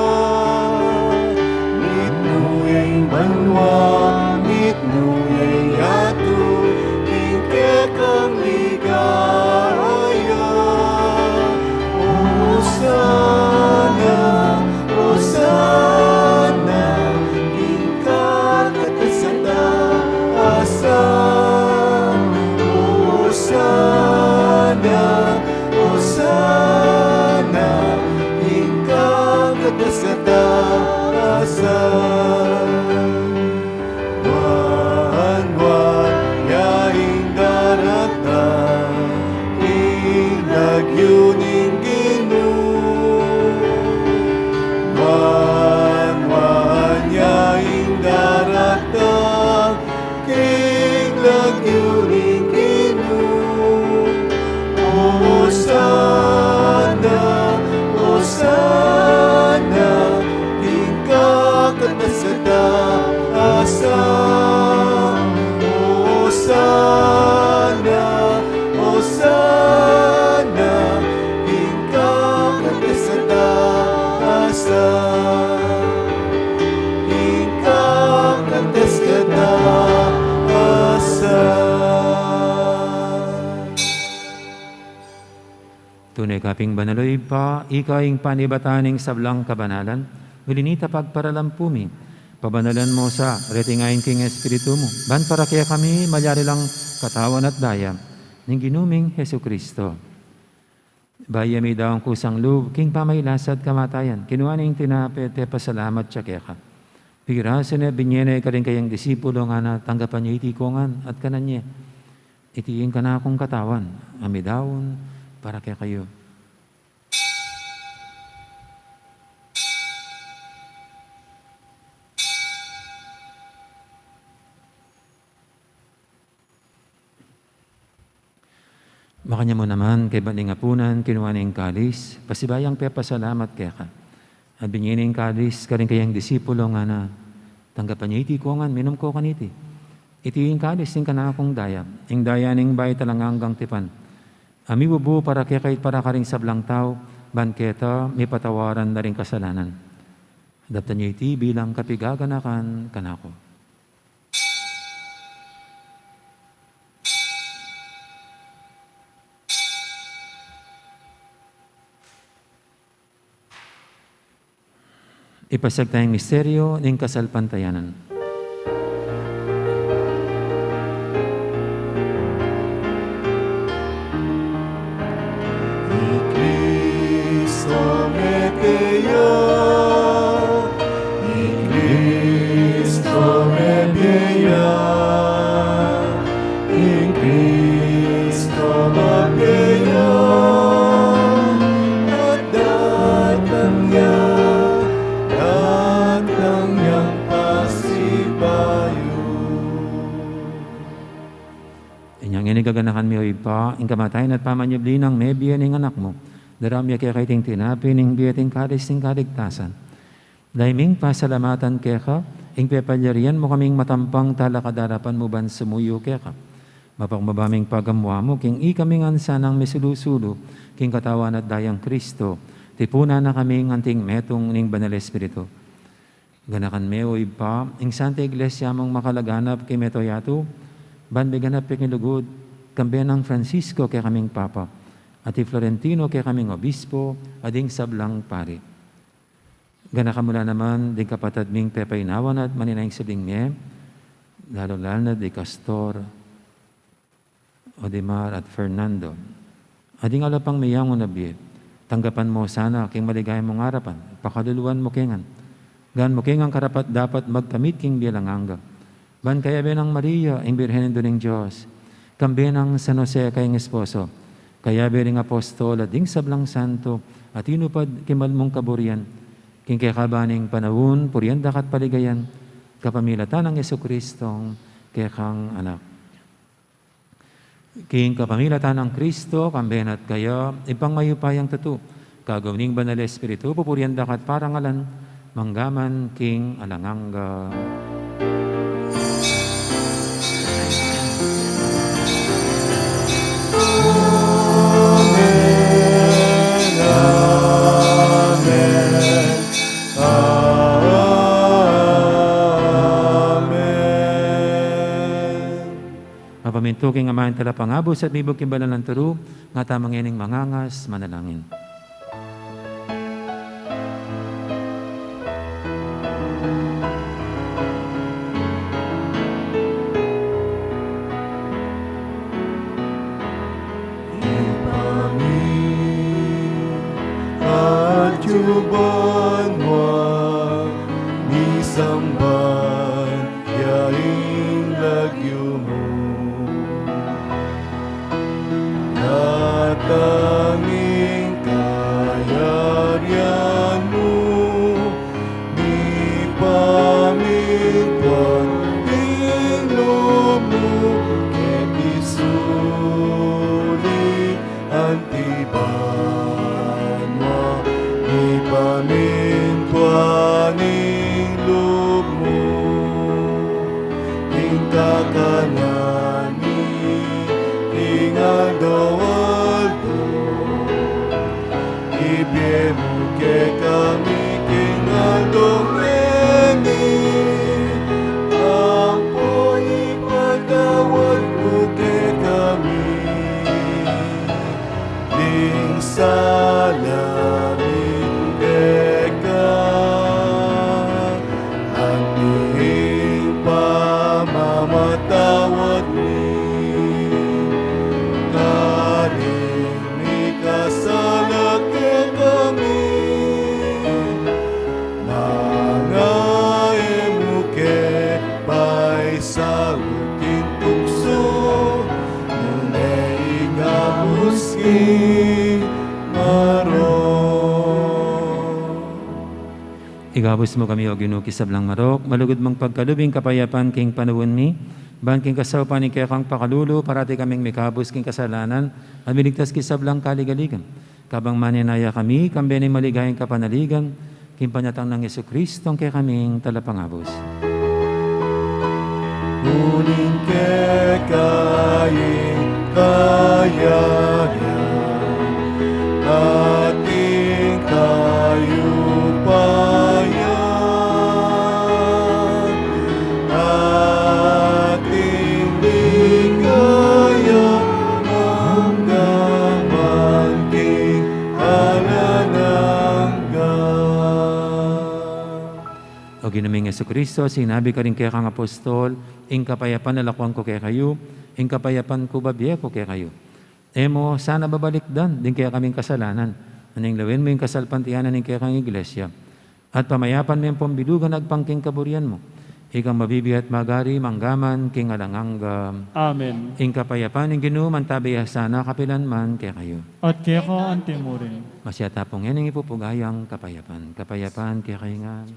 Mitmu ing banua, mitmu ing yatu, king kekang ligaya. Hosana, Hosana, king kakatas-katasan. Hosana, Hosana, king kakatas-katasan. Nuan, nuan ya ing daratang king lagyu ning Ginu. Nuan, nuan ya ing daratang king lagyu ning Ginu. Hosana, Hosana, king kakatas-katasan. Hosana, Hosana, king kakatas-katasan. King kakatas-katasan. Tune ka pin banal, O Ibpa, ika ing panibatan ning sablang kabanalan, uli nita pagparalan pu mi, pabanalan mu sa, reting ain king Espiritu mu, ban para kekami malyari lang katawan at daya ning Ginu ming Jesucristo. Bayu ya midaun kusang lub king pamagkasakit at kamatayan, kinua ne ing tinape, pepasalamat ya keka, pirasu ne, binie ne karing kayang disipulo, ngana, tanggapan ye iti kongan at kanan ye. Iti ing kanakung katawan a midaun para kekayu. Makanyan mu naman, kaybat ning apunan, kinua ne ing kalis, pasibayu yang pepasalamat keka, at binie ne ing kalis karing kayang disipulo, ngana, tanggapan ye iti kongan, minum ko kaniti. Iti ing kalis ning kanakung daya, ing daya ning bayu at alang anggang tipan, a mibubu para kekayu at para karing sablang tau, ban keta mipatawaran da ring kasalanan. Daptan ye iti bilang kapaganakan kanaku. Ipasiag taya ing misteryu ning kasalpantayanan. I Kristo mebie ya, i Kristo mebie ya, i Kristo mebie ya, at datang ya, datang ya. Ngana mi, O Ibpa, ing kamatayan at pamanyubli nang mebie ning Anak mu, darame keka iting tinape ning bie at ing kalis ning kaligtasan. Dayang pasalamatan keka ing pepalyarian mu kaming matampang talakad king arapan mu ban sumuyu keka. Mapakubli ming pagamu-amu king ikami ngan sanang misulu-sulu king katawan at dayang Kristo, tipunan na kami anting metung ning Banal Espiritu. Ganakan me, O Ibpa, ing Santa Iglesia mung makalaganap king mabilug a yatu, ban miganap king lugud, kambe nang Francisco kekaming Papa, at i Florentino kekaming Obispo, at ding sablang pari. Ganakan mu la naman ding kapatad ming pepaynawan at manenaya king subling mie, lalu-lalu na di Castor, Odimar at Fernando. At ding ala pang meyangu na bie, tanggapan mu sana king maligaya mung arapan, pakaluluan mu ke ngan. Gawang mu ke ngan karapat-dapat magkamit king bie alang angga. Ban kayabe nang Maria, ing Birhen Indu ning Dios, kambe nang San Jose kayang esposo, kayabe ring apostol at ding sablang santo a tinupad king mal mung kaburian, king kekaban ning panaun, purian da ka at paligayan, kapamilatan nang Jesucristong kekang Anak. King kapamilatan nang Kristo, kambe na at kaya, Ibpang mayupayang tutu, kagum ning Banal Espiritu, pupurian da ka at parangalan, mangga man king alang angga. Amen. Amen. Amen. Mapamintu king Ama ing Talapangabus at mibug king banal a turu, nga tamu ngening mangangas manalangin. Ibpa mi, atiu banua, misamban ya ing lagyu mu. Datang ing kayarian mu, mipamintuan ing lub mu, keti sulip anti banua, mipamintuan ing lub mu. Ing kakanan mi king aldo-aldo, ibie mu kekami king aldo ngeni, ampo ipatawad mu kekami ing sala mi keka, anti ing pamamatawad mi karing mikasala kekami. Manga e mu ke paisaul king tuksu, nune ikabus king marok. Ikabus mu kami, O Ginu, king sablang marok, malugud mung pagkalub ing kapayapan king panaun mi, ban king kasaupan ning kekang pakalulu, parati kaming mikabus king kasalanan, at miligtas king sablang kaligaligan. Kabang manenaya kami, kambe ning maligayang kapanaligan, king panyatang nang Jesucristong kekaming Talapangabus. Uling keka ing kayarian, at ing kayupayan, at ing ligaya, mangga man king alang angga. O Ginu ming Jesucristo, sinabi mu karing kekang apostol, ing kapayapan lakuan ku kekayu, ing kapayapan ku babie ku kekayu. E mu sana babalikdan ding kekaming kasalanan, nune lawen mu ing kasalpantayanan ning kekang Iglesia, at pamayapan me ampong bilugan agpang king kaburian mu. Ikang mabibie at magari, mangga man king alang angga. Amen. Ing kapayapan ning Ginu mantabe ya sana kapilan man kekayu. At keka anti murin. Masyata pung ngening ipupuga yang kapayapan. Kapayapan kekayu ngan.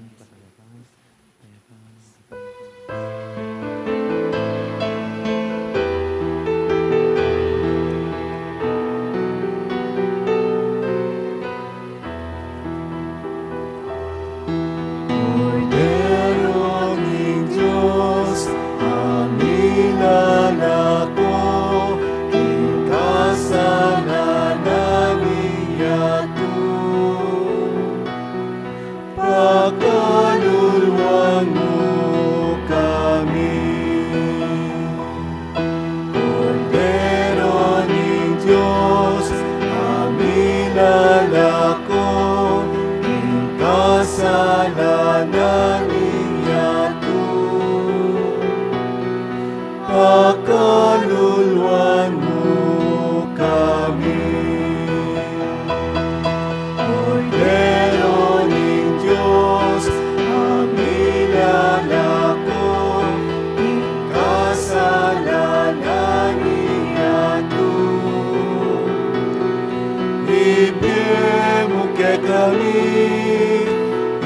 kekami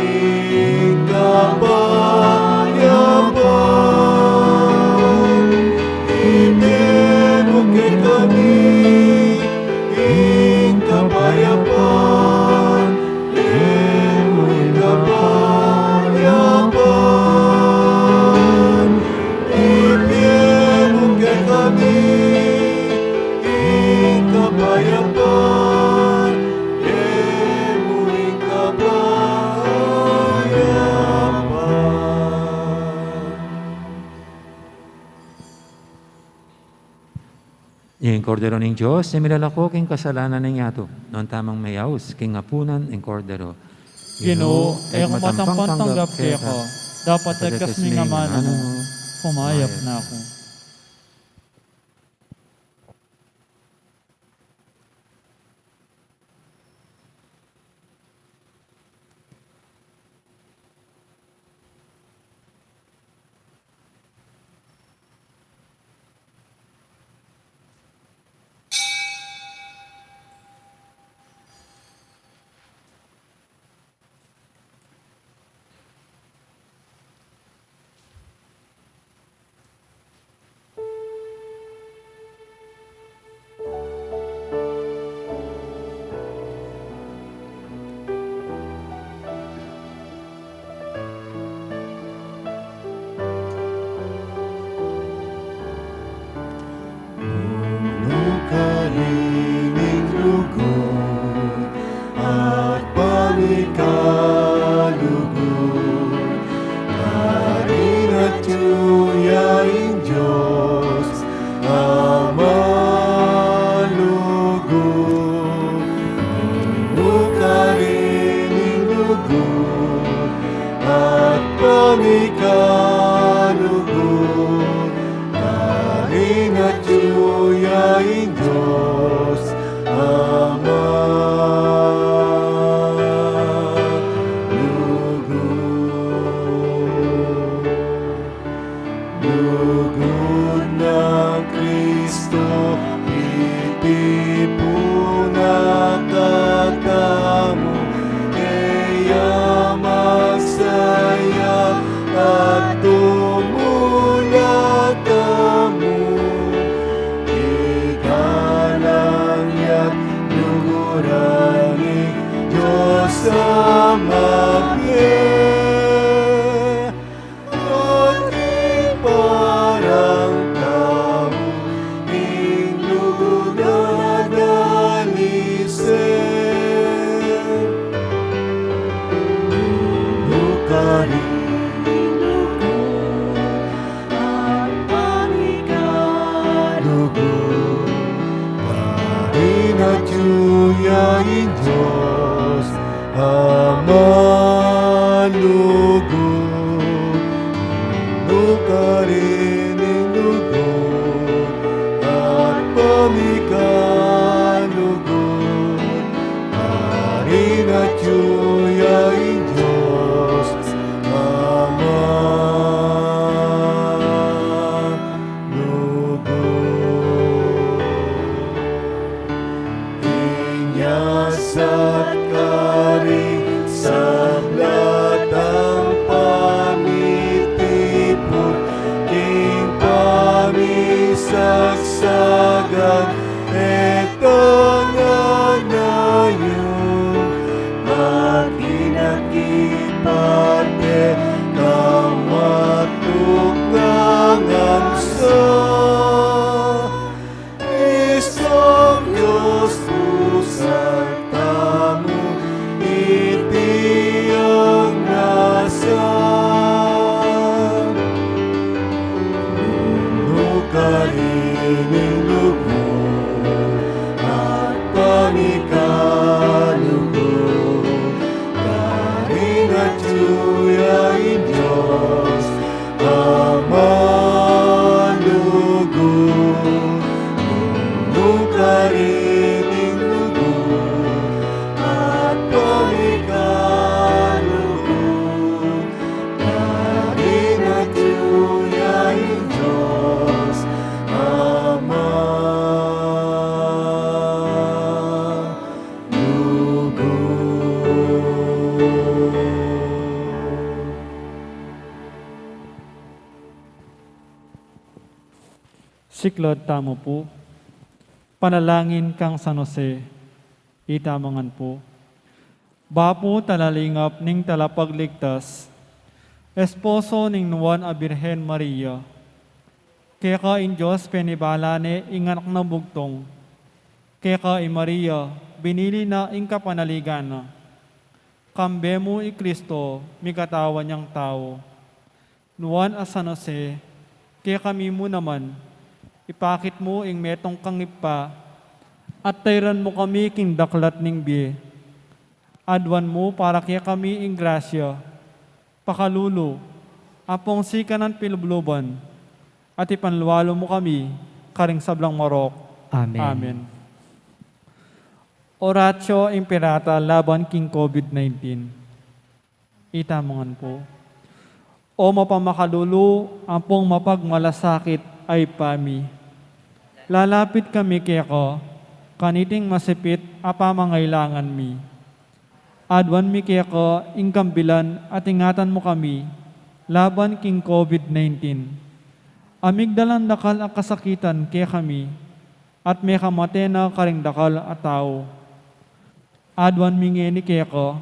ing kapayapan. Ibie mu kekami ing kapayapan. Ibie mu ing kapayapan. Ibie mu kekami ing kapayapan. Ibie mu ing kapayapan. Ing Kordero ning Dios, a milalako king kasalanan ning yatu. Nuan tamung mayaus king apunan ning Kordero. Ginu, e ku matampang tanggap keka, dapot dagkas me ing amanu mu, kumayap na ku. Nung karin ing lugud at pamikalugud, karin atyu ya ing Dios a malugud. Nung karin ing lugud at pamikalugud, karin atyu ya ing Dios a malugud. Lugud nang Kristo, itipun na katamu, e ya magsaya at tumulad kamu. Igalang ya't luguran ning Dios Amang mie. At ing parang tau ing lugud a dalise. Nung karin ing lugud at pamikalugud, karin atyu ya ing Dios a malugud. Nung karin ing lugud at pamikalugud, karin atyu ya ing Dios a malugud. Inya sa karing sabla tang pamitipun king pamisagsagan, e tana nayun Siklaud tamu pu. Panalangin kang San Jose. Itamu ngan pu. Bapu talalingap ning talapagligtas, esposo ning Nuan a Birhen Maria. Keka ing Dios penibala ne ing anak nang bugtung. Keka i Maria binili na ing kapanaligan na. Kambe mu i Kristo, mikatawan yang tau. Nuan a San Jose, kekami mu naman, ipakit mu ing metung kang Ibpa, at tairan mu kami king daklat ning bie. Aduan mu para kekami ing grasya, pakalulu, ampong sikanan pilubluban, at ipanlualu mu kami karing sablang marok. Amen. Amen. Oratio Imperata laban king COVID nineteen. Itamu ngan pu. O mapamakalulu ampong mapagmalasakit a Ibpa mi, lalapit kami keka kaniting masipit a pamangailangan mi. Aduan mi keka ing kambilan at ingatan mu kami laban king COVID nineteen. A migdalan dakal a kasakitan kekami at mekamate na karing dakal a tau. Aduan mi ngeni keka,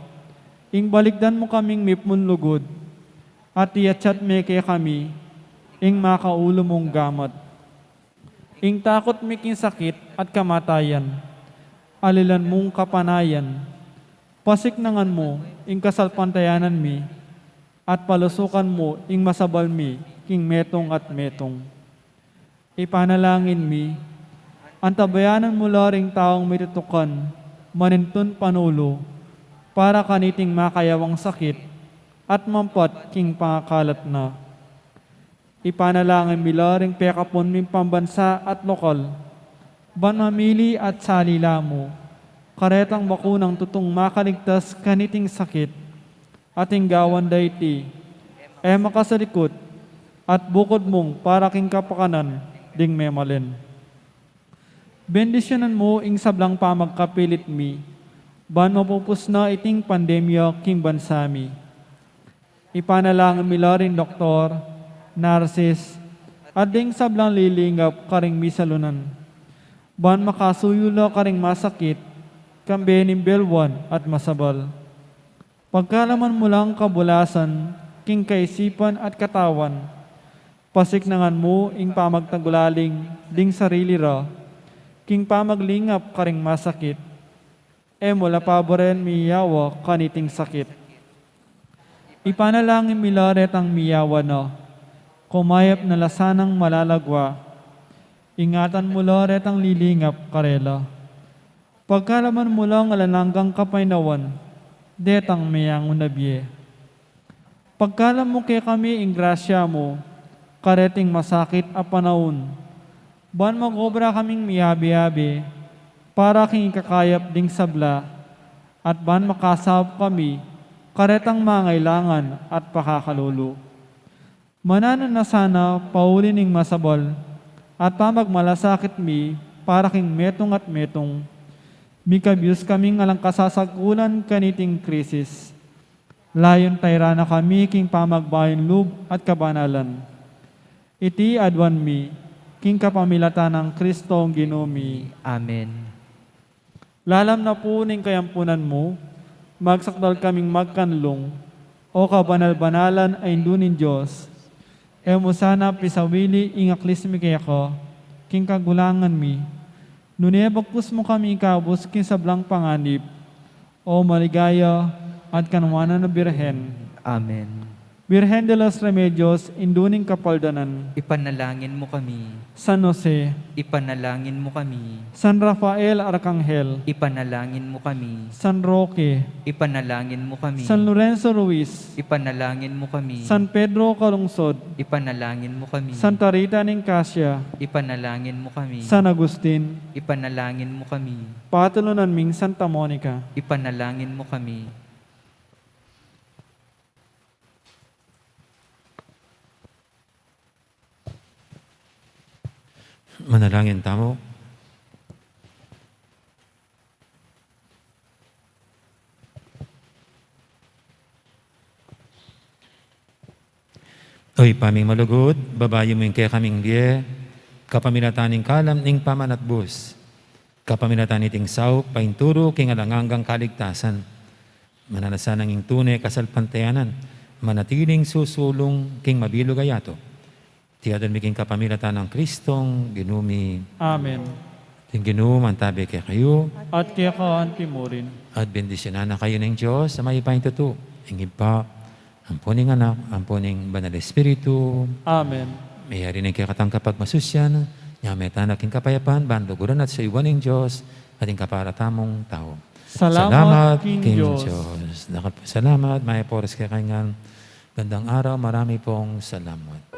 ing balikdan mu kaming mipnun lugud, at iatsat me kekami ing makaulu mung gamat. Ing takut mi king sakit at kamatayan, alilan mung kapanayan, pasiknangan mu ing kasalpantayanan mi, at palusukan mu ing masabal mi king metung at metung. Ipanalangin mi, antabayanan mu la ring taung mitutukan manintun panulu para kaniting makayawang sakit at mampat king pangakalat na. Ipanalangin mi la ring pekapun ming pambansa at lokal, ban mamili at salila mu karetang bakunang tutung makaligtas kaniting sakit, at ing gawan da iti, e makasalikut, at bukud mung para king kapakanan ding memalen. Bendisyunan mu ing sablang pamagkapilit mi, ban mapupus na iting pandemya king bansa mi. Ipanalangin mi la ring doktor, narsis, at ding sablang lilingap karing misalunan, ban makasuyu la karing masakit, kambe ning belwan at masabal. Pagkalaman mu lang kabulasan king kaisipan at katawan, pasiknangan mu ing pamagtagulaling ding sarili ra king pamaglingap karing masakit. E mu la paburen miyawa kaniting sakit. Ipanalangin mi la retang miyawa na, kumayap na la sanang malalagwa. Ingatan mu la retang lilingap karela. Pagkalaman mu lang alang anggang kapaynawan detang meyangu na bie. Pagkalam mu kekami ing grasya mu kareting masakit a panaun, ban magobra kaming miyabe-yabe para king ikakayap ding sabla, at ban makasaup kami karetang mangailangan at pakakalulu. Mananu na sana pauli ning masabal at pamagmalasakit mi para king metung at metung, mikabus kaming alang kasasagulan kaniting krisis. Layun tairan na kami king pamagbayung lub at kabanalan. Iti aduan mi king kapamilatan nang Kristong Ginu mi. Amen. Lalam na pu ning kayampunan mu, magsakdal kaming magkanlung, O kabanal-banalan a Indu ning Dios. E mu sana pisawili ing aklis mi keka king kagulangan mi, nune bagkus mu kami ikabus king sablang panganib, O maligaya at kanwanan a Birhen. Amen. Birhen de los Remedios, Indu ning Kapaldanan. Ipanalangin mu kami. San Jose. Ipanalangin mu kami. San Rafael Arkanghel. Ipanalangin mu kami. San Roque. Ipanalangin mu kami. San Lorenzo Ruiz. Ipanalangin mu kami. San Pedro Calungsod. Ipanalangin mu kami. Santa Rita ning Cascia. Ipanalangin mu kami. San Agustin. Ipanalangin mu kami. Patulunan ming Santa Monica. Ipanalangin mu kami. Manalangin tamu. O Ibpa ming malugud, babayu mu ing kekaming bie, Kapamilatan ning kalam ning pamanatbus, kapamilatan niting saup painturu king alang anggang kaligtasan, mananu na sanang ing tune kasalpantayanan manatiling susulung king mabilug a yatu. Iti adwan mi king kapamilatan nang Kristong Ginu mi. Amen. Ing Ginu mantabi kekayu. At keka antimurin. At bendisyunan na kayu ning Dios a mayupaya king tutu, ing Ibpa, ampo ning Anak, ampo ning Banal Espiritu. Amen. Meyari na ing kekatang kapagmasusian, nyameta na king kapayapan, ban luguran at suyuan ning Dios at ing kapara tamung tau. Salamat king Dios. Dakal pung salamat, mayap a oras kekayu ngan. Gandang araw, marami pong salamat.